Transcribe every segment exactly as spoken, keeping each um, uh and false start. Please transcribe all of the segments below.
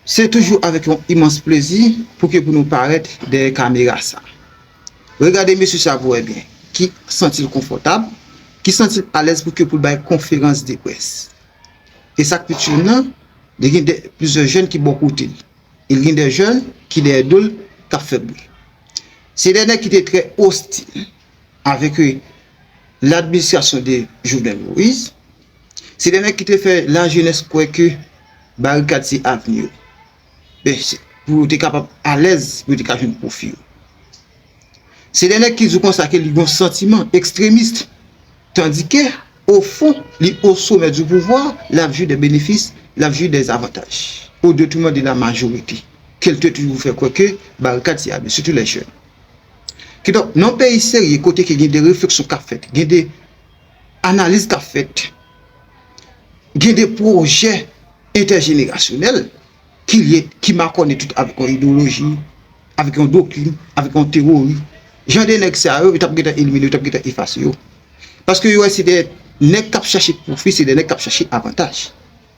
Se toujou avèk yon imans plezi pou ke pou nou parèt dèyè kamera sa. Regade mesye sa pou wè byen, ki santi l konfòtab, ki santi l alèz pou ke pou l bay konferans de près. E sa k pi tchouk nan, li gen de, plizyè jèn ki bò kote l. E l gen de jèn ki dèyè do l k ap fè bri. Se de nèg ki te trè ostil avèk ladministrasyon de Jovenel Moïse. Se de nèg ki te fè lajenès kwè ke barikad se avni yo. Ben, se, pou yo te kapab alèz, pou yo te ka jwenn pwofi yo. Se de nèg ki di w konsa ke li gen yon santiman ekstremis, tandike, o fon, li o somè di pouvwa, l ap jwi de benefis, l ap jwi de avantaj, o detriman de la majorite, ke l te toujou fè kwè ke barikad se avni, sitou lè jèn. Kidonk, nan yon peyi serye, kote ke gen de refleksyon k ap fèt, gen de analiz k ap fèt, gen de pwojè entèjenerasyonèl ki lye, ki makònen tout avèk yon idewoloji, avèk yon doktrin, avèk yon tewori. Jan de nèg sa yo, yo t ap gentan elimine, yo t ap gentan efase yo. Paske yo wè se de nèg k ap chache pwofi, se de nèg k ap chache avantaj,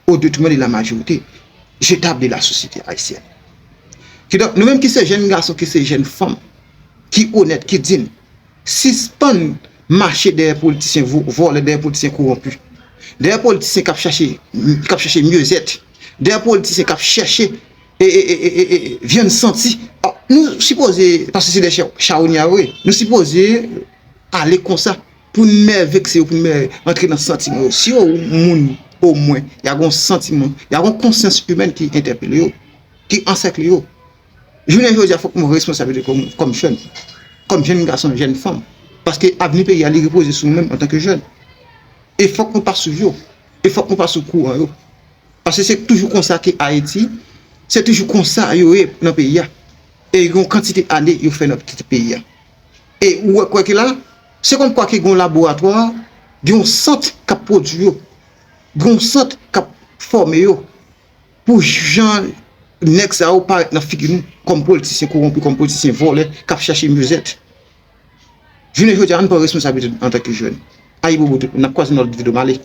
o detriman de la majorite, jetable de la sosyete ayisyèn. Kidonk, nou menm ki se jèn gason, ki se jèn fanm, ki onèt, ki diy, sispann mache dèyè politisyen vo-, vòlè, dèyè politisyen kowonpi, dèyè politisyen k ap chache, k ap chache myezèt, dèyè politisyen k ap chèche e, e, e, e, e, e, vyann santi. A, nou sipoze, paske se de cha-, chawonya yo ye, nou sipoze ale konsa pou n mè vekse yo, pou n mè antre nan santiman yo. Si yo moun, omwen, y a gon santiman, y a gon konsyans imèn ki entèpele yo, ki ansèkle yo. Jounen jodi a, fòk nou pran responsablite kòm, kòm jèn, kòm jèn gason, jèn fanm. Paske avni peyi a, li repoze sou nou menm antanke jèn. E fòk nou pa swiv yo. E fòk nou pa sou kouran yo. Paske se toujou konsa ke Ayiti, se toujou konsa yo ye nan peyi a. E yon kantite ane yo fè nan ti peyi a. E ou wè kwè ke la, se kòmkwa ke gen yon laboratwa, gen yon sant k ap pwodui yo, gen yon sant k ap fòme yo, pou jan nèg sa yo parèt nan figi nou kòm politisyen kowonpi, kòm politisyen vòlè, k ap chache myezèt. Jounen jodi a, ann pran responsablite antanke jèn. Ayibobo tout moun, n ap kwaze nan lòt videyo, m ale.